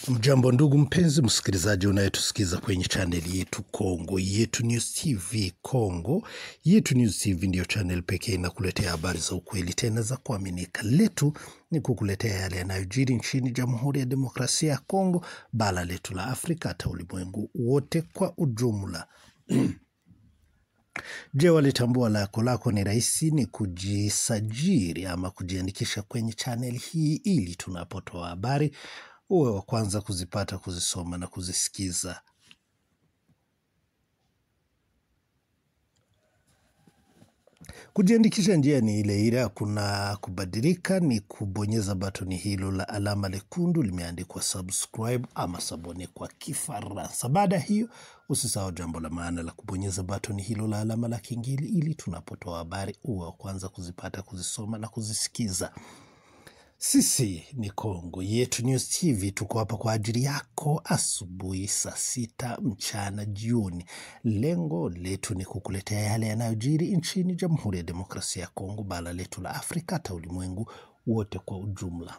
Mjambo ndugu mpenzi msikilizaji unayetusikiza kwenye chaneli yetu Kongo Yetu News TV. Kongo Yetu News TV ndiyo channel pekee inakuletea habari za ukweli tena za kuaminika. Letu ni kukuletea yale yanayojiri nchini Jamhuri ya Demokrasia ya Kongo, bara letu la Afrika, hata ulimwengu wote kwa ujumla. Je, walitambua lako lako ni rahisi ni kujisajili ama kujiandikisha kwenye channel hii ili tunapotoa habari uwe wa kwanza kuzipata, kuzisoma na kuzisikiza. Kujiandikisha njia ni ile ile, kuna kubadilika, ni kubonyeza batoni hilo la alama lekundu limeandikwa subscribe ama sabone kwa Kifaransa. Baada hiyo usisahau jambo la maana la kubonyeza batoni hilo la alama la kengele ili tunapotoa habari uwe wa kwanza kuzipata, kuzisoma na kuzisikiza. Sisi ni Kongo Yetu News TV, tuko hapa kwa ajili yako asubuhi, saa 6, mchana, jioni. Lengo letu ni kukuletea yale yanayojiri nchini Jamhuri ya Demokrasia ya Kongo, bara letu la Afrika, hata ulimwengu wote kwa ujumla.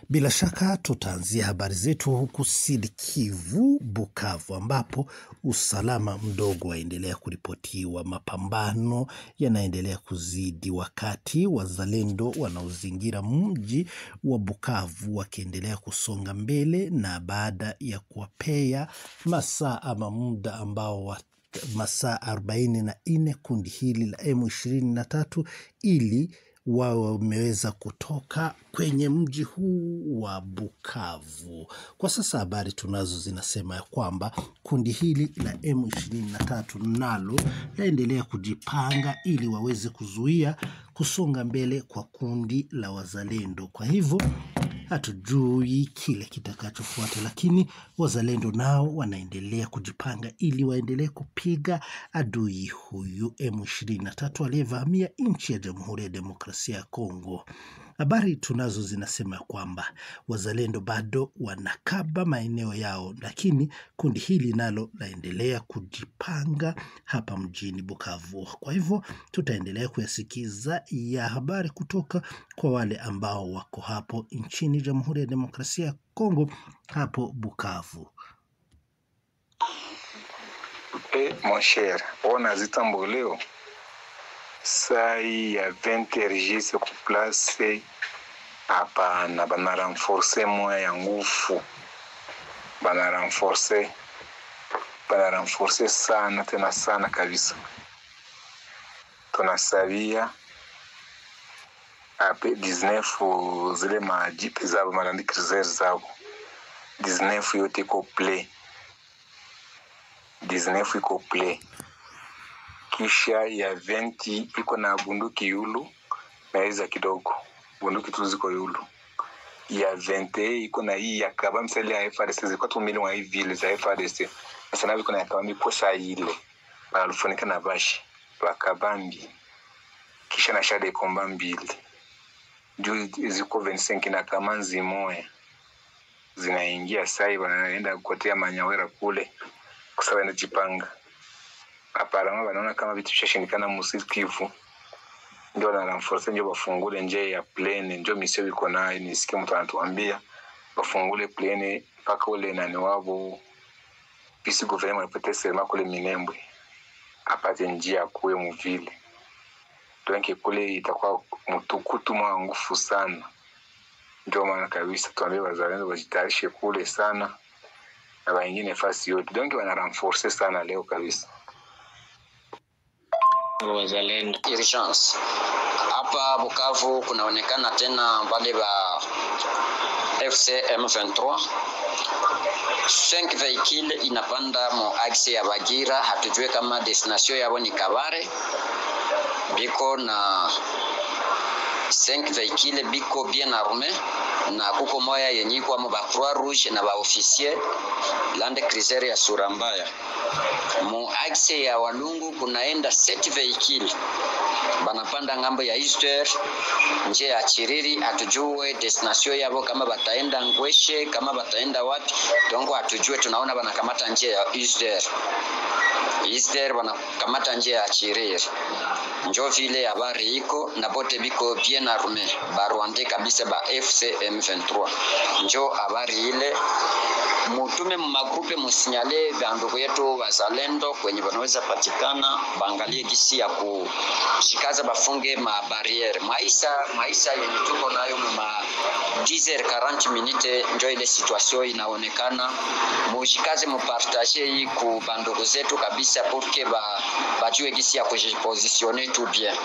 Bila shaka tutaanzia habari zetu huku Sud Kivu, Bukavu, ambapo usalama mdogo waendelea kuripotiwa. Mapambano yanaendelea kuzidi wakati wazalendo wanaozingira mji wa Bukavu wakiendelea kusonga mbele, na baada ya kuwapea masaa ama muda ambao masaa 44 kundi hili la M23 ili wao wameweza kutoka kwenye mji huu wa Bukavu. Kwa sasa habari tunazo zinasema ya kwamba kundi hili la M23 nalo laendelea kujipanga ili waweze kuzuia kusonga mbele kwa kundi la wazalendo. Kwa hivyo hatujui kile kitakachofuata, lakini wazalendo nao wanaendelea kujipanga ili waendelee kupiga adui huyu M23 aliyevamia nchi ya Jamhuri ya Demokrasia ya Kongo. Habari tunazo zinasema kwamba wazalendo bado wanakaba maeneo yao, lakini kundi hili nalo laendelea kujipanga hapa mjini Bukavu. Kwa hivyo tutaendelea kuyasikiza ya habari kutoka kwa wale ambao wako hapo nchini Jamhuri ya Demokrasia ya Kongo hapo Bukavu. Mon cher, ona zitambo leo sai ya 20h ku place hapana, bana renforcer moya ya nguvu, bana renforcer sana tena sana kabisa. Tunasabia ape 19 zile majipe zabo Land Cruiser zabo 19 yote iko play, 19 iko play. Kisha ya 20 iko na bunduki yulu naweza kidogo bunduki tu ziko yulu. Ya 20 iko na hii ya kaba msele ya FARDC ziko tu milioni hivi vile za FARDC. Sasa na iko na kabambi kosa ile balifunika na bashi bakabambi kisha na shade komba mbili juu ziko 25 na kamanzi moya zinaingia sai wanaenda kukotea manyawera kule kwa sababu inajipanga. Aparama wanaona kama vitu vishashindikana mu Kivu, ndio na renforcer, ndio bafungule nje ya plane, ndio misio iko nayo. Nisikie mtu anatuambia bafungule plane mpaka ule nani wao bisi gouvernement apate sema kule Minembwe apate njia kuwe muvile. Donc kule itakuwa mtukutu mwa nguvu sana. Ndio maana kabisa tuambie wazalendo wajitayarishe kule sana na wengine fasi yote. Donc wana renforcer sana leo kabisa. Wazalendo urgence hapa Bukavu kunaonekana tena wale ba FC M23 5 vehicle inapanda mo axe ya Bagira, hatujue kama destination yao ni Kabare. Biko na 5 vehicle biko bien armé na kuko moya yenye kwa mo ba Croix Rouge na ba officier Land Cruiser ya Surambaya. Mo axe ya Walungu kunaenda 7 vehicle banapanda ngambo ya Easter nje ya Chiriri, hatujue destination yabo kama bataenda Ngweshe kama bataenda wapi, donc hatujue. Tunaona banakamata nje ya Easter. Easter banakamata njia ya Chiriri. Njo vile habari iko na bote biko bien arme ba Rwanda kabisa ba FC M23. Njo habari ile, mutume mumagrupe musinyale bandugu yetu wazalendo kwenye wanaweza patikana, baangalie gisi ya kushikaza bafunge ma barriere. Maisha yenye tuko nayo muma 10h40 minute, njo ile situation inaonekana. Mushikaze mupartage hii ku bandugu zetu kabisa pour que ba bajue gisi ya kujipositionner tout bien.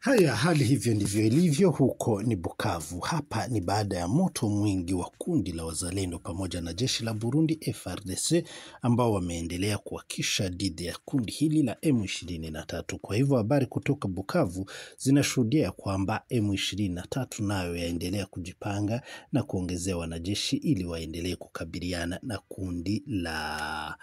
Haya, hali hivyo ndivyo ilivyo huko ni Bukavu. Hapa ni baada ya moto mwingi wa kundi la wazalendo pamoja na jeshi la Burundi FARDC ambao wameendelea kuhakisha dhidi ya kundi hili la M23. Kwa hivyo habari kutoka Bukavu zinashuhudia kwamba M23 nayo yaendelea kujipanga na kuongezea wanajeshi ili waendelee kukabiliana na kundi la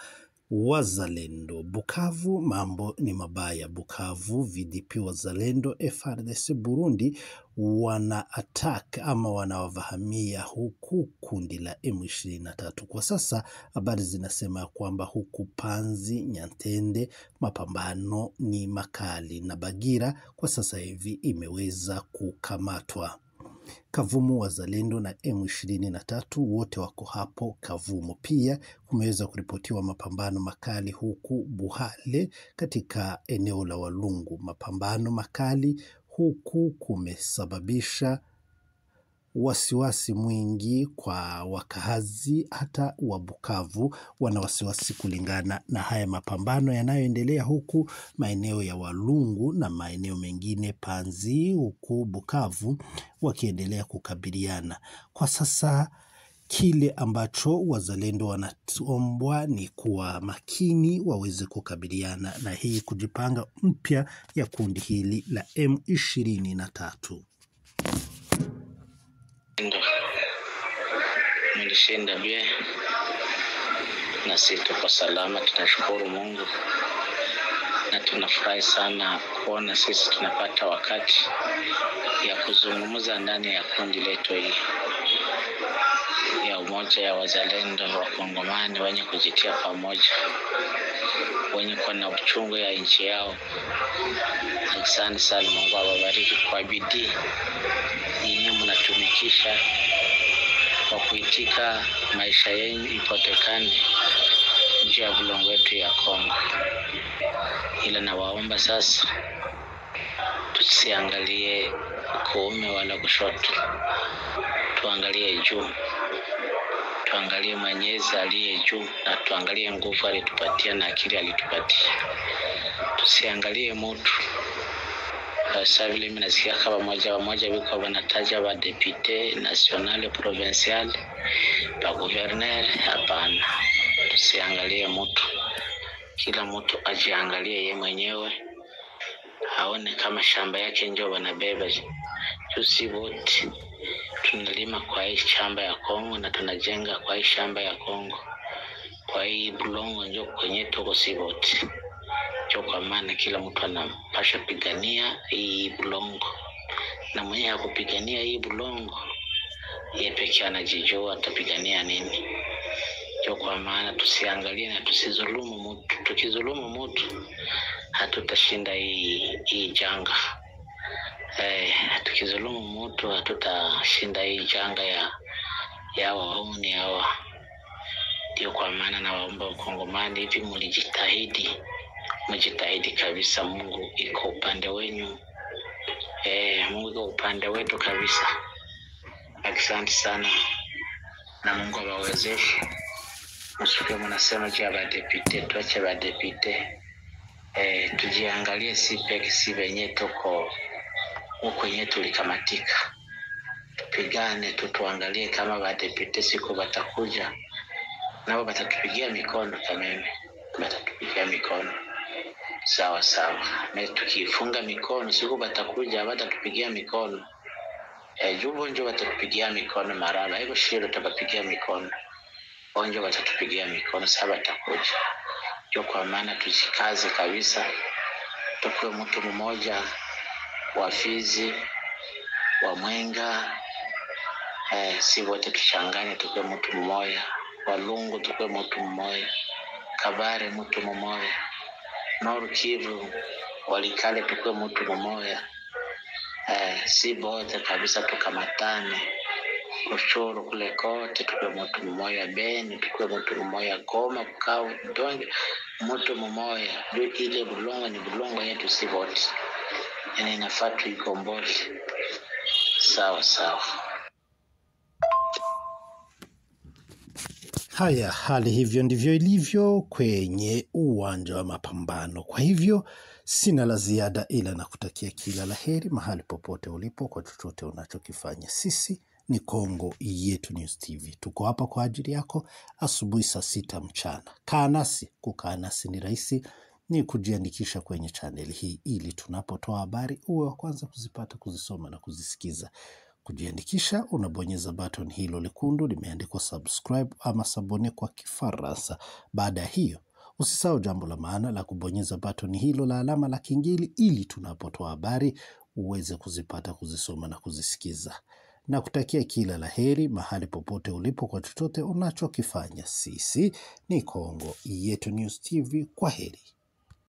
wazalendo. Bukavu mambo ni mabaya. Bukavu VDP wazalendo FARDC Burundi wana attack ama wanawavahamia huku kundi la M23. Kwa sasa habari zinasema kwamba huku Panzi, Nyantende mapambano ni makali na Bagira kwa sasa hivi imeweza kukamatwa. Kavumu wazalendo na M23 wote wako hapo Kavumu. Pia kumeweza kuripotiwa mapambano makali huku Buhale katika eneo la Walungu. Mapambano makali huku kumesababisha wasiwasi mwingi kwa wakazi hata wa Bukavu wana wasiwasi kulingana na haya mapambano yanayoendelea huku maeneo ya Walungu na maeneo mengine Panzi huku Bukavu wakiendelea kukabiliana. Kwa sasa kile ambacho wazalendo wanatombwa ni kuwa makini waweze kukabiliana na hii kujipanga mpya ya kundi hili la M23. Ndo mlishinda bien na sisi tuko salama, tunashukuru Mungu na tunafurahi sana kuona sisi tunapata wakati ya kuzungumza ndani ya kundi letu hili ya umoja ya wazalendo wa Kongomani wenye kujitia pamoja, wenye kuwa na uchungu ya nchi yao. Asante sana, Mungu awabariki kwa bidii yenye mnatumikisha kwa kuitika maisha yenu ipotekane njia ya bulongo wetu ya Kongo. Ila nawaomba sasa tusiangalie kuume wala kushoto, tuangalie juu, tuangalie Mwenyezi aliye juu, na tuangalie nguvu alitupatia na akili alitupatia. Tusiangalie mutu. Sasa vile mimi nasikia kama moja moja biko wanataja wa député national provincial ba gouverneur. Hapana, tusiangalie mutu, kila mtu ajiangalie ye mwenyewe, aone kama shamba yake ndio wanabeba. Sisi wote tunalima kwa hii shamba ya Kongo na tunajenga kwa hii shamba ya Kongo, kwa hii bulongo ndio kwenye tuko si wote. Kwa maana kila mtu anapasha pigania hii bulongo, na mwenye hakupigania hii bulongo yeye pekee anajijua atapigania nini. Kwa maana tusiangalie na tusizulumu mtu. Tukizulumu mtu hatutashinda hii janga. Tukizulumu mtu hatutashinda hii janga ya wauni hawa. Ndio kwa maana nawaomba Wakongomani, hivi mlijitahidi, mjitahidi kabisa. Mungu iko upande wenu. Mungu iko upande wetu kabisa. Asante sana na Mungu awawezeshe. Msikie mnasema je, ba député, tuache ba député. Tujiangalie si peke si wenye tuko huko yenye tulikamatika. Tupigane tu, tuangalie kama ba député siku batakuja nao batatupigia mikono, kameme batatupigia mikono sawa sawa. Na tukifunga mikono siku batakuja batatupigia mikono. Jumbo njo batatupigia mikono maraba iko shiro tabapigia mikono onjo batatupigia mikono sasa batakuja. Ndio kwa maana tujikaze kabisa, tukuwe mtu mmoja wa Fizi, wa Mwenga, si wote tuchangane, tukuwe mtu mmoja, Walungu tukuwe mtu mmoja, Kabare mutu mumoya, Nord Kivu, Walikale tukue mutu mumoya. Si bote kabisa tukamatane. Ruchuru kule kote tukue mutu mmoya, Beni tukue mutu mmoya, Goma, Bukavu, Donge mutu mmoya. Juu ile bulongo ni bulongo yetu si bote, yani inafaa tuigombole. Sawa sawa. Haya, hali hivyo ndivyo ilivyo kwenye uwanja wa mapambano. Kwa hivyo sina la ziada, ila nakutakia kila la heri mahali popote ulipo, kwa chochote unachokifanya. Sisi ni Kongo Yetu News TV, tuko hapa kwa ajili yako asubuhi saa 6 mchana. Kaa nasi. Kukaa nasi ni rahisi, ni kujiandikisha kwenye chaneli hii ili tunapotoa habari uwe wa kwanza kuzipata, kuzisoma na kuzisikiza. Kujiandikisha, unabonyeza button hilo lekundu limeandikwa subscribe ama sabone kwa Kifaransa. Baada ya hiyo, usisahau jambo la maana la kubonyeza button hilo la alama la kengele ili tunapotoa habari uweze kuzipata, kuzisoma na kuzisikiza. Na kutakia kila la heri mahali popote ulipo kwa chochote unachokifanya. Sisi ni Kongo Yetu News TV. Kwa heri.